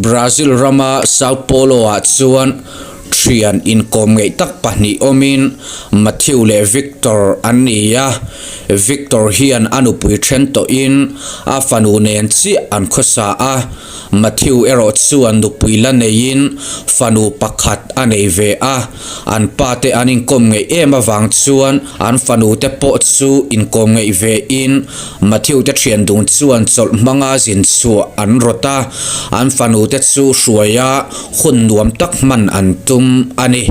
Brazil rama Sao Paulo-ah chuan thian inkawm ngeih tak pahnih awmin Matthew leh Victor an ni a. Victor hian a nupui then tawhin a fanu nen chiah an khawsa a. Matthew erawh chuan nupui la neiin fanu pakhat a nei ve a, an pa te an inkawm ngeih em avang chuan an fanu te pawh chu inkawm ngeih ve in Matthew te thian dun chuan chawlh hmanga zin chhuah an rawt a, an fanu te chu hruaia hun nuam tak hman an tum a ni.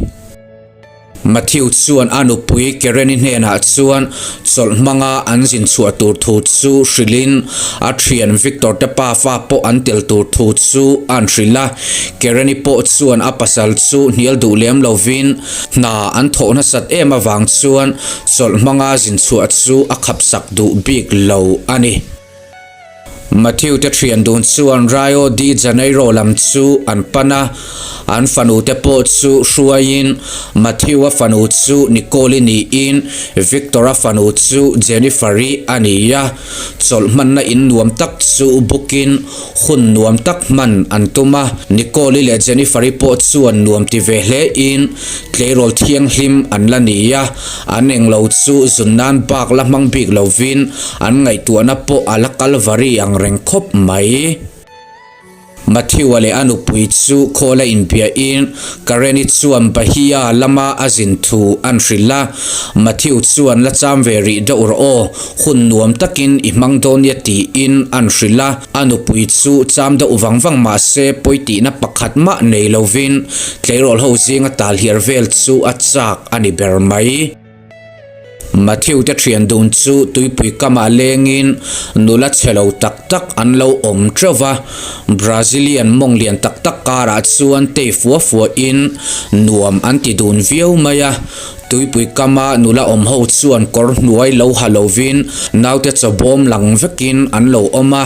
Matthew chuan a nupui Karen-i hnenah chuan chawlh hmanga an zin chhuah tur thu chu hrilhin a thian Victor te pafa pawh an tel tur thu chu a'n hrilh a. Karen-i pawh chuan a pasal chu hnial duh lem lovin hna an thawh nasat em avang chuan chawlh hmanga zin chhuah chu a khapsak duh bik lo a ni. Matthew te thian dun chuan Rio de Janeiro lam chu an pan a, an fanu te pawh chu hruaiin Matthew-a fanu chu Nicole-i niin Victor-a fanu chu Jennifer-i a ni a. Chawlh hmanna in nuam tak chu bookin hun nuam tak hman an tum a, Nicole-i leh Jennifer-i pawh chuan nuam ti ve hlein tleirawl thianghlim an la ni a. An englo chu zun nan bak la hmang bik lovin an ngaihtuahna pawh a la kal vari ang reng khawp mai. Matthew-a leh a nupui chu khawl a inbiahin Karen-i chuan Bahia lama a zin thu an hrilh a. Matthew chuan la cham ve rih deuh rawh aw, hun nuam takin i hmang dawn nia tiin an hrilh a. A nupui chu cham deuh vang vang mah se pawi tihna pakhat mah nei lovin tleirawl ho zinga tal hiar vel chu a chak a ni ber mai. Matthew te thian dun chu tuipui kamah lengin nula chhe lo tak tak an lo awm teuh va, Brazilian mawng lian tak tak karah chuan tei fua fuahin nuam an ti dun viau mai a. Tuipui kama nula awm ho chuan kawr hnuai lo ha lovin naute chaw bawm lang vekin an lo awm a.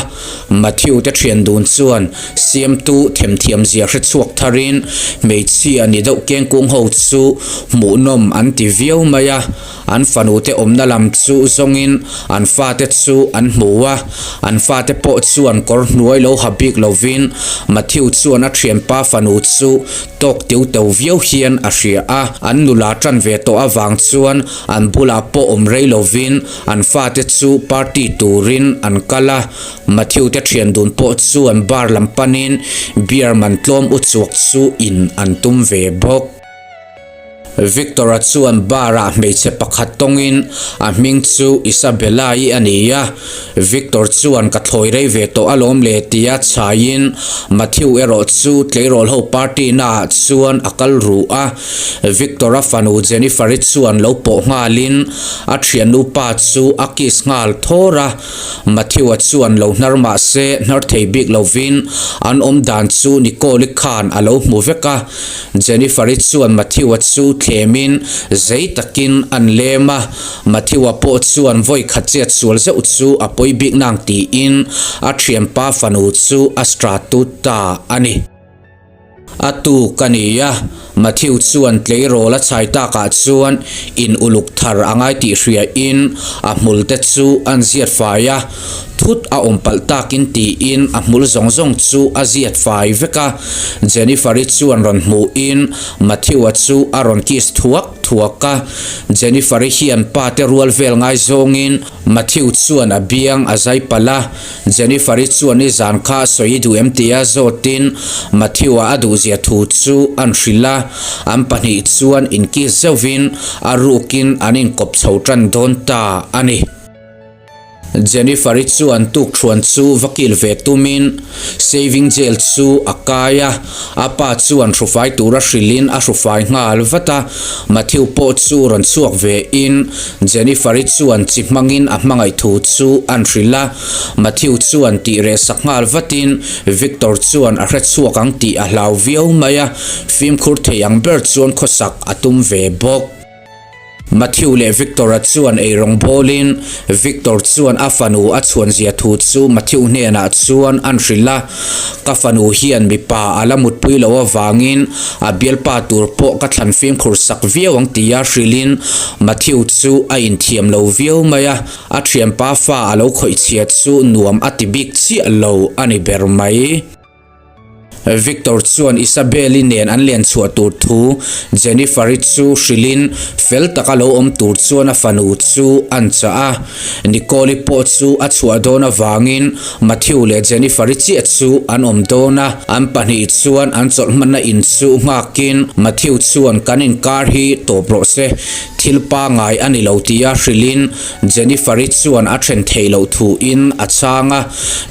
Matthew te thian dun chuan Siamtu themthiam zia hre chhuak tharin hmeichhia ni deuh kengkung ho chu hmuhnawm an ti viau mai a, an fanute awmna lam chu zawngin an fate chu an hmu a, an fate pawh chuan kawr hnuai lo ha bik lovin Matthew chuan a thianpa fanu chu tawk tiu teu viau hian a hria a, an nula tan ve tawh avang chuan an bulah pawh awm rei lovin an fate chu party turin an kal a. Matthew te thian dun pawh chuan bar lam panin beer man tlawm u chuak chu in an tum ve bawk. Victor-a chuan bar-ah hmeichhe pakhat tawngin a hming chu Isabella-i a ni a, Victor chuan ka thlawi rei ve tawh alawm le tia chhaiin Matthew erawh chu tleirawl ho party naah chuan a kal ru a, Victor-a fanu Jennifer-i chuan lo pawh nghalin a thiannu pa chu a kiss nghal thawr a. Matthew-a chuan lo hnar mah se hnar thei bik lovin an awm dan chu Nicole-i khan a lo hmu vek a. Jennifer-i chuan Matthew-a chu thlemin zei takin an lem a, Matthew-a pawh chuan vawi khat chet sual zeuh chu a pawi bik nang tiin a thianpa fanu chu a stratut ta a ni. A tuk a ni a, Matthew chuan tleirawl a chhai takah chuan in uluk thar a ngai tih hriain a hmul te chu an ziat fai a, thut a awm palh takin tiin a hmul zawng zawng chu a ziat fai vek a. Jennifer-i chuan rawn hmuhin Matthew-a chu a rawn kiss thuak thuak a, Jennifer-i hian pa te rual vel ngaizawngin Matthew chuan a biang a zai palh a, Jennifer-i chuan i zan kha sawi duh em tia zawtin Matthew-a a duhzia thu chu an hrilh a, an pahnih chuan inkiss zeuhvin a rukin an inkawp chho tan dawn ta a ni. Jennifer-i chuan tukthuan chu va kil ve tumin Saving Gel chu a kai a, a pa chuan hrufai tura hrilhin a hrufai nghal vat a, Matthew pawh chu rawn chhuak ve in Jennifer-i chuan chi hmangin a hmangaih thu chu an hrilh a, Matthew chuan tih reh sak nghal vatin Victor chuan a hre chhuak ang tih a hlau viau mai a, fimkhur thei ang ber chuan khawsak a tum ve bawk. Matthew leh Victor-a chuan eirawng bawlin Victor chuan a fanu a chhuan zia thu chu Matthew hnenah chuan an hrilh a, Ka fanu hian mipa a la mutpui loh avangin a bialpa tur pawh ka thlan fimkhur sak viau ang tia hrilhin Matthew chu a inthiam lo viau mai a, a thianpa fa a lo khawih chhia chu nuam a ti bik chiah lo a ni ber mai. Victor chuan Isabelle-i nen an len chhuah tur thu Jennifer-i chu hrilhin fel taka lo awm tur chuan a fanu chu an chah a. Nicole-i pawh chu a chhuah dawn avangin Matthew leh Jennifer-i chiah chu an awm dawn a. An pahnih chuan an chawlh hmanna in chu nghakin Matthew chuan kan inkar hi tawp rawh se, thil pangai a ni lo tia hrilhin Jennifer-i chuan a then theih loh thuin a chhang a,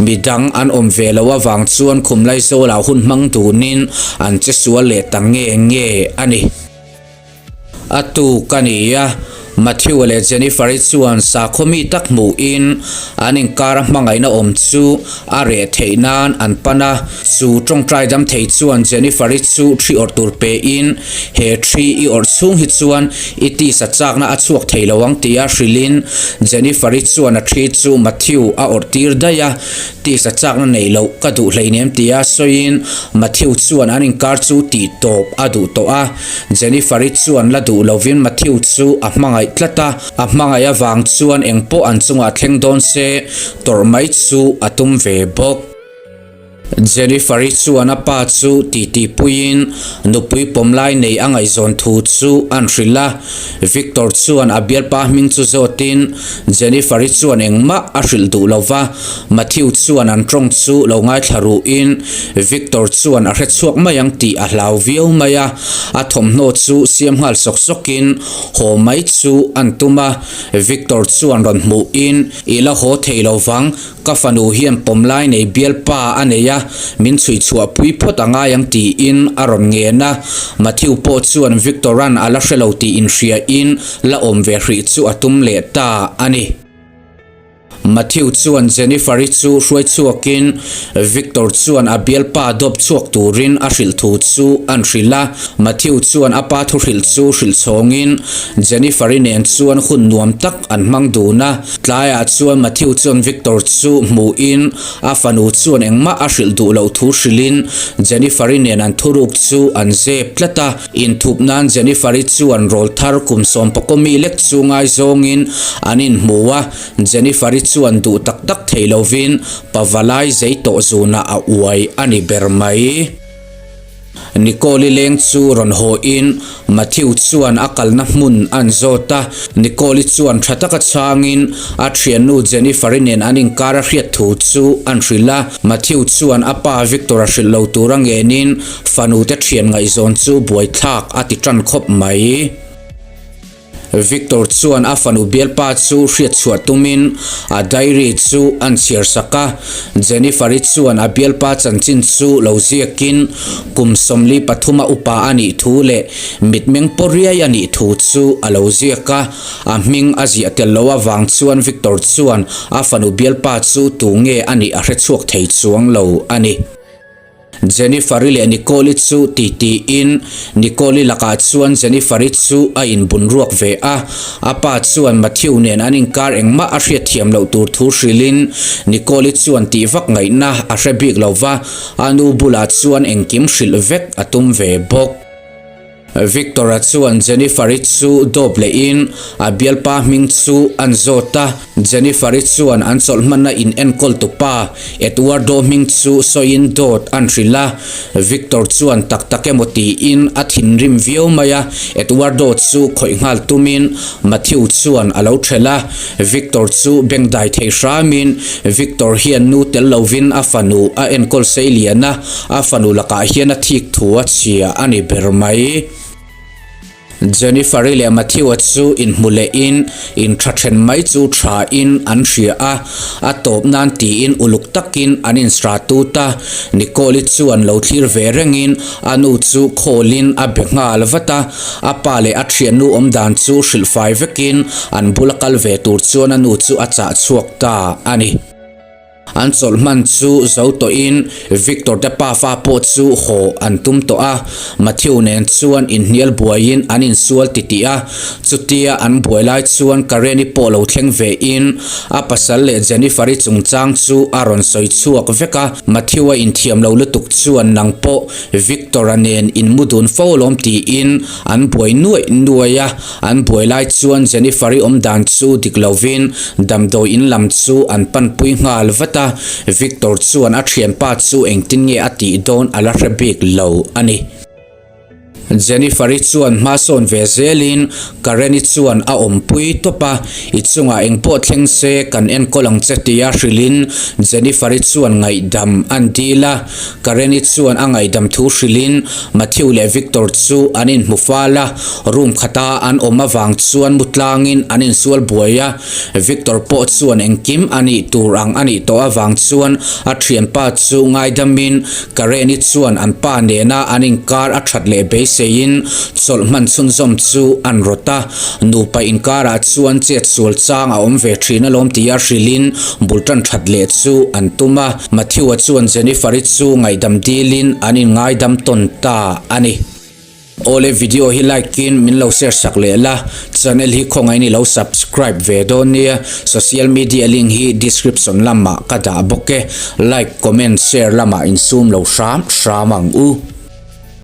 midang an awm ve loh avang chuan khum Laizawlah hun hmang dunin an che sual leh ta nge nge a ni. A tuk a ni a, Matthew-a leh Jennifer-i chuan sakhaw mi tak hmuhin an inkara hmangaihna awm chu a reh theih nan an pan a, chu tawngtai dam thei chuan Jennifer-i chu thi awrh tur pein, He thi i awrh chhung hi chuan i tisa chakna a chhuak thei lo ang tia hrilhin Jennifer-i chuan a thi chu Matthew a awrh tir daih a, tisa chakna neih loh ka duh hleinem tia sawiin Matthew chuan an inkar chu tih tawp a duh tawh a, Jennifer-i chuan la duh lovin Matthew chu a hmangaih tlat a, a hmangaih avang chuan engpawh an chungah thleng dawn se tawrh mai chu a tum ve bawk. Jennifer-i chuan a pa chu titi puiin nupui pawm lai nei a ngaihzawn thu chu an hrilh a. Victor chuan a bialpa hming chu zawtin Jennifer-i chuan engmah a hrilh duh lo va, Matthew chuan an tawng chu lo ngaithla ruhin Victor chuan a hrechhuak mai ang tih a hlau viau mai a. A thawmhnaw chu siam nghal sawk sawkin haw mai chu an tum a. Victor chuan rawn hmuhin I la haw thei lo vang, Ka fanu hian pawmlai nei bialpa a nei a, min chhui chhuah pui phawt a ngai ang tiin a rawn ngen a. Matthew pawh chuan Victor-a'n a la hre lo tih inhriain la awm ve hrih chu a tum leh ta a ni. Matthew chuan Jennifer-i chu hruai chhuakin Victor chuan a bialpa dawp chhuak turin a hrilh thu chu an hrilh a. Matthew chuan a pa thuhrilh chu hrilh chhawngin Jennifer-i nen chuan hun nuam tak an hmang dun a. Tlaiah chuan Matthew chuan Victor chu hmuhin a fanu chuan engmah a hrilh duh loh thu hrilhin Jennifer-i nen an thuruk chu an zep tlat a. Inthup nan Jennifer-i chuan rawl thar kum sawmpakaw mi lek chu ngaizawngin an inhmu a, Jennifer-i chuan duh tak tak thei lovin pavalai zei tawh zunah a uai a ni ber mai. Nicole-i leng chu rawn hawiin Matthew chuan a kalna hmun an zawt a, Nicole-i chuan tha taka chhangin a thiannu Jennifer-i nen an inkar a hriat thu chu an hrilh a, Matthew chuan a pa Victor-a hrilh lo tura ngenin fanute thian ngaihzawn chu buaithlak a ti tan khawp mai. Victor chuan a fanu bialpa chu hriatchhuah tumin a diary chu an chhiar sak a. Jennifer-i chuan a bialpa chanchin chu lo ziakin kum 43 a upa a nih thu leh mitmeng paw riai a nih thu chu a lo ziak a. A hming a ziah tel lo avang chuan Victor chuan a fanu bialpa chu tu nge a nih a hrechhuak thei chuang lo a ni. Jennifer-i leh Nicole-i chu titiin Nicole-i lakah chuan Jennifer-i chu a inbun ruak ve a. A pa chuan Matthew nen an inkar engmah a hriatthiam loh tur thu hrilhin Nicole-i chuan tih vak ngaihna a hre bik lo va, a nu bulah chuan engkim hrilh vek a tum ve bawk. Victor-a chuan Jennifer-i chu dawp lehin a bialpa hming chu an zawt a. Jennifer-i chuan an chawlh hmanna in enkawl tupa Eduardo hming chu sawiin dawt an hrilh a. Victor chuan tak tak emaw tiin a thinrim viau mai a, Eduardo chu khawih nghal tumin Matthew chuan a lo thelh a. Victor chu bengdai thei hramin Victor hian nu tel lovin a fanu a enkawl sei lian a. A fanu lakah hian a thik thu a chhia a ni ber mai. Jennifer-i leh Matthew-a chu inhmu lehin intha then mai chu thain an hria a, a tawp nan tiin uluk takin an insra tut a. Nicole-i chuan lo thlir ve rengin a nu chu call-in a be nghal vat a, a pa leh a thiannu awmdan chu hrilhfai vekin an bula kal ve tur chuan a nu chu a chah chhuak ta a ni. An chawlh hman chu zo tawhin Victor te pafa pawh chu haw an tum tawh a, Matthew nen chuan inhnial buaiin an insual titih a, chutia an buai lai chuan Karen-i pawh lo thleng vein a pasal leh Jennifer-i chungchang chu a rawn sawi chhuak vek a, Matthew-a inthiam lo lutuk chuan nang pawh Victor-a nen in mu dun fo alawm tiin an buai nuaih nuaih a. An buai lai chuan Jennifer-i awm dan chu dik lovin damdawi in lam chu an panpui nghal vat a. a, Victor chuan a thianpa chu engtin nge a tih dawn a la hre bik lo a ni. Jennifer-i chuan hma sawn ve zelin Karen-i chuan a awmpui tawp a, I chungah engpawh thleng se kan enkawl ang che tia hrilhin Jennifer-i chuan ngaihdam an dil a. Karen-i chuan a ngaihdam thu hrilhin Matthew leh Victor chu an inhmu fal a, room khata an awm avang chuan mu tlangin an insual buai a. Victor pawh chuan engkim a nih tur ang a nih tawh avang chuan a thianpa chu ngaidamin Karen-i chuan an pa nena an inkar a that leh beiseiin chawlh hman chhunzawm chu an rawt a, nupa inkarah chuan chet sual chang a awm ve thin alawm tia hrilhin bul tan that leh chu an tum a, Matthew-a chuan Jennifer-i chu ngaihdam dilin an inngaidam tawn ta a ni. Awle video hi like in min lo share sak leh la, channel hi khawngaih in i lo subscribe ve dawn nia, social media link hi description lamah ka dah bawk e, like comment share lamah insum lo hram hram ang u.